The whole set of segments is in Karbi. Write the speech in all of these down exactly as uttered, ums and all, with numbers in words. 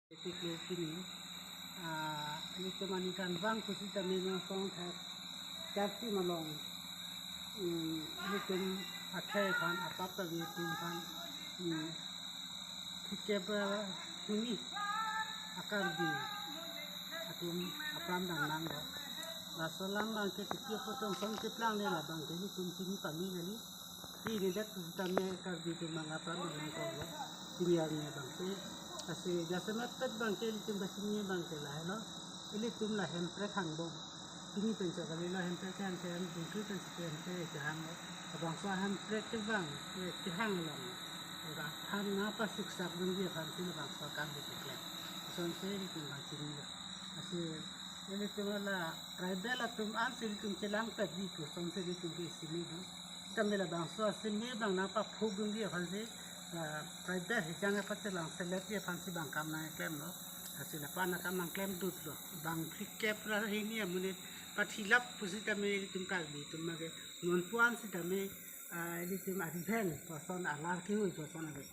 Tikle kini, ah, ilitum aningkanvang pusitame non asong thak charti malong, mm, ilitum akhei aphan, apap kave atum aphan, mm, thikep, ah, hini a-Karbi atum apran dang nanglo. Laso alam abangke tiki apot ason keplang ne labangke ilitum chini pame kali. Pini dak pusitame Karbi atum abang apran dang nangkoklo. Pini arni abangsi. Lasi jasemet pet abangke ilitum kachini abangke lahelo. Ilitum la Hemprek hangbom. Pini pen chot kalilo Hemprek kehang, kehang, bungkri pen si Hemprek kehanglo. Labangso Hemprek kevang, eh, kehang along, aphan nangpasiksak dunji aphansi labangso akam keklem. Asonsi ilitum abang chinilo. Lasi ilitum la tribal atum ansi ilitum chelangpetji pu asonsi ilitum ke simi do. Tame labangso asimi abang nangpaphuk dunji aphansi, ah, tribal hijang aphan chelang seletji aphansi abang akam nangklemlo. Lasi lapu-an akam nangklemdutlo. Bang phlikep ra hini amonit pathilap pusitame ilitum Karbi atum abangke nonpu-an sitame, ah, ilitum ariven pu ason alar kehui pu ason ave.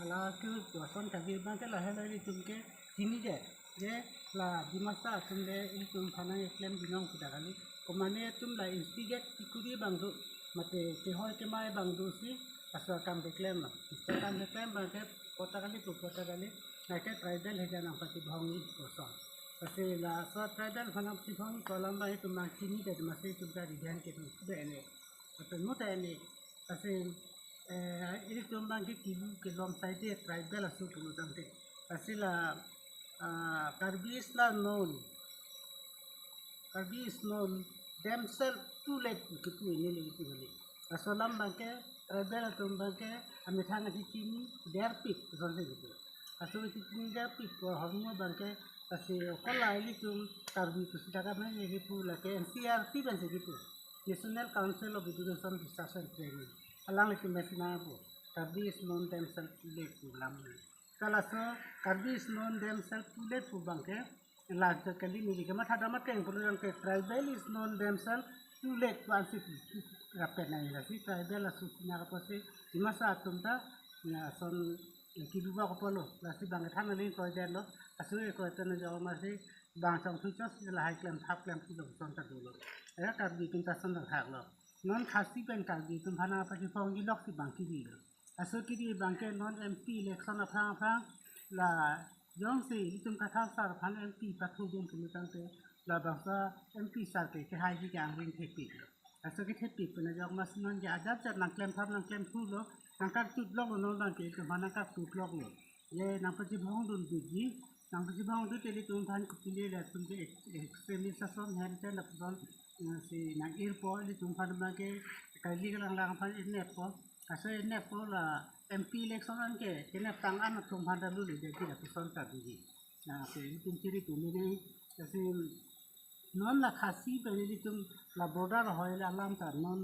Alar kehui pu ason kave abangke lahelo ilitum ke chinidet. Je la Dimasa atum le ilitum aphan nangkeklem binong kita kali. Komane atum la instigate kekuri abang do, mate kehoi kemai abang dosi laso akam keklemlo. Laso akam keklem abangke pota kali, pu pota kali, nangke tribal hijang nangpachibhongji pu ason. Lasi laso tribal aphan nangpachibhongji pu alam abang itum nangchinidet, masi itum ta ariven ke itum sudah ini. Atau muda ini. Lasi, eh, ilitum abangke kilu kelong saide tribal aso pulo tangte. Lasi la, ah, Karbi is la known. Karbi is known themselves too late kipu ini lagi tu kali. Laso alam abangke tribal atum abangke amethang ati chini derpik asonsi kipu. Laso ati chini derpik pu ahormu abangke lasi kola ilitum Karbi pusitaka abang kipu lake N C E R T pensi kipu. National Council of Education Research and Training. Alanglitum pensi nangpu. Karbi is known themselves too late pu alam. Kalaso Karbi is known themselves too late pu abangke, lake kali neli kematha dam ateng pulo abangke tribal is known themselves too late pu ansi pu rapet nangji. Lasi tribal aso chini apotsi Dimasa atum ta, ya, ason, eh, kilu ba kopolo. Lasi abang than aling kroidetlo. Aso e kroidet na jo masi abang chongthu chos lahai klemthap klemthulo ason ta dolo. Ya, Karbi atum ta ason thaklo. Non Khasi pen Karbi atum aphan nangpachibhongji loksi abang kiri lo. Laso kiri abangke non M P election aphrang aphrang la jongsi ilitum Kathar sir aphan M P pathudun pulo tangte labangso M P sir ke kehaiji ke angring thepiklo. Laso kethepik pen ajok masi nonke ajat jat nangklemthap nangklemthulo, nangkartutloklo, non abangke itum aphan nangkartutloklo. Ye nangpachibhongdun duji, nangpachibhongdun te ilitum aphan kopine le atum ke ex-, extremist ason hem ten lapuson, eh, si nang-irpo, ilitum aphan abangke kali kalang lang aphan ineppo. Laso ineppo la M P election anke kenep tang an atum aphan ta lule jadi lapuson ta diji. Lasi ilitum chiri pu mene, lasi non la Khasi pen ilitum la border ahoi la alam ta non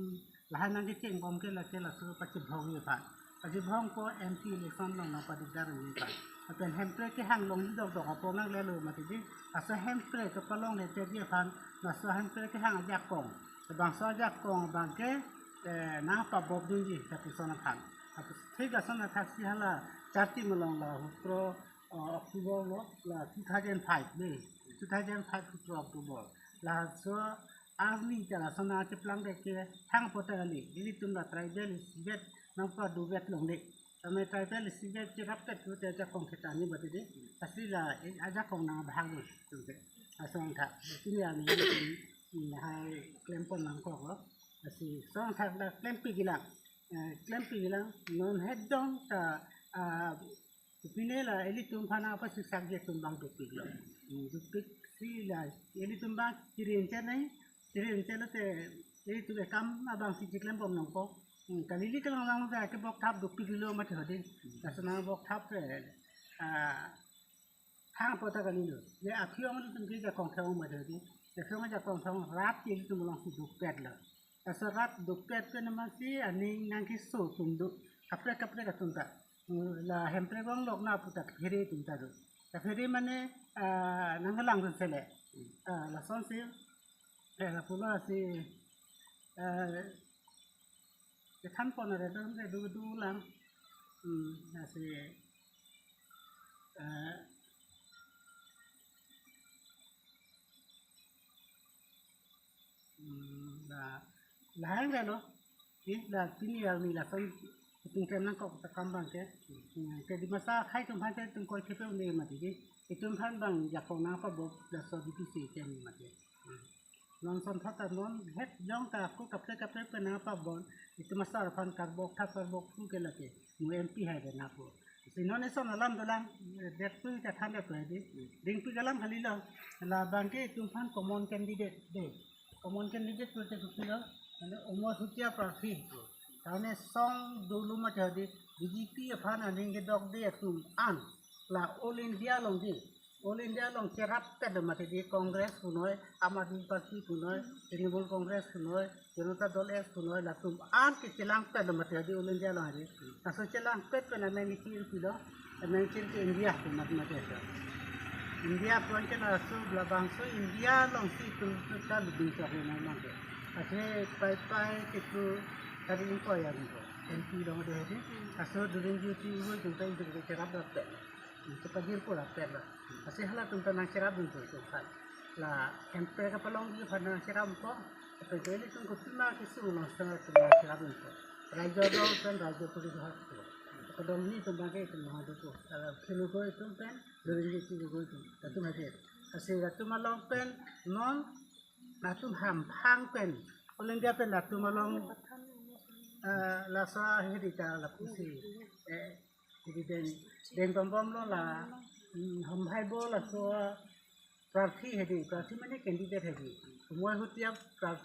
lahai nangkechengbom ke lake laso pachibhongji aphan. Pachibhongpo M P election along nangpadukdar ji aphan. Lapen Hemprek kehang longji dokdok apot nanglelo mati di. Laso Hemprek kepalongleji aphan, laso Hemprek kehang ajakong. Labangso ajakong abangke, eh, nangpabop dunji lapuson aphan. Lapuson thik ason athak si hala charti malong la hutro, uh, October lo, la two thousand five de, two thousand five hutro October. Laso arni ta laso nangcheplangdet ke thang apot ta kali, ilitum la tribal isivet nangpaduvet longle. Tame tribal isivet cherapet pute ajakong ketani mati de. Lasi la, eh, ajakong nangabhang lo, tumte. Asong tha, pini arni, mm, hai klempon nangkoklo. Lasi asong tha la klempik ilang. Eh, klempik ilang, non hedong ta, ah, pine la ilitum aphan nangpasiksakji atum abang dukpiklo. Hmm, dukpik si la ilitum abang chirin chenai, chirin chelo te ilitum ekam abang si chiklembom nangpo. Hmm, kalili kalang lang ta kebokthap dukpiklo mati hodi. Laso nangkebokthap te, ah, thang apot ta kalilo. Ye aphi ong ilitum ke ajakong thang ong mati hodi. Aphi ong ajakong thang rat ke ilitum alongsi dukpetlo. Laso rat dukpet pen amatsi aning nangkeso atum do. Kaprek kaprek atum ta. La Hemprek anglok na pu ta phere atum ta do. Ta phere mane, ah, nangkelang dun sele. Ah, lasonsi, eh, lapulo si, eh, kethan pon are dong de du du lang. Hmm, lasi, eh, Lahai lo. Di la pini arni lason itum klem nangkok ta kam abang ke. Hmm, ke Dimasa akhei atum aphan ke itum koi thepe un-e mati di. Itum aphan abang jakong nangpabor laso D P C ke mati. Hmm. Non son thot ta non het jong ta ako kaprek kaprek pen nangpabor. Itum asar aphan karbok thap karbok thu ke lake. Mu M P hai ke nangpo. Si non eson alam dolang, eh, det pu ta than det pu di. Ding pu alam kali lo. Labang ke itum aphan common candidate de. Common candidate pu te kopi lo. Ane Umor Shutia prarthi. Tane song dolo mati di, B J P aphan aning kedok de atum an. La All India along di. All India along cherap pet mati di, Congress punoi, Aam Aadmi Party punoi, Trinamool Congress punoi, Janata Dal S punoi, latum an ke chelangpet mati di All India along di. Laso chelangpet pen ameng ichir pilo, ameng ichir ke India pu mati mati. India pu an ke laso labangso India alongsi itum ta lubing chok lo nang ke. Ase pai pai ke tu tadi ingkoi ya ingkoi. M P along de di. Laso Lurinjyoti Gogoi atum ta itum ke cherap pet. Itu pajir pura pet lo. Ase halatum ta nangcherap dun tu kan. La M P kapalongji aphan nangcherap ko. Apa jadi tum ko pima ke sung lo sa tum nangcherap ko. Raja do kan raja puri hak tu. Kadom ni tum bangke tum ha do ko. Kalau Sri Gogoi atum pen, Lurinjyoti Gogoi atum. Latum hadir. Ase latum along pen non latum hamphang pen. All India pen latum along, eh, laso hedi ta lapusi. Eh, hedi den, den bom bom lo la, hmm, hamphai bo laso prarthi hedi, prarthi mane candidate hedi. Umor Shutia prarthi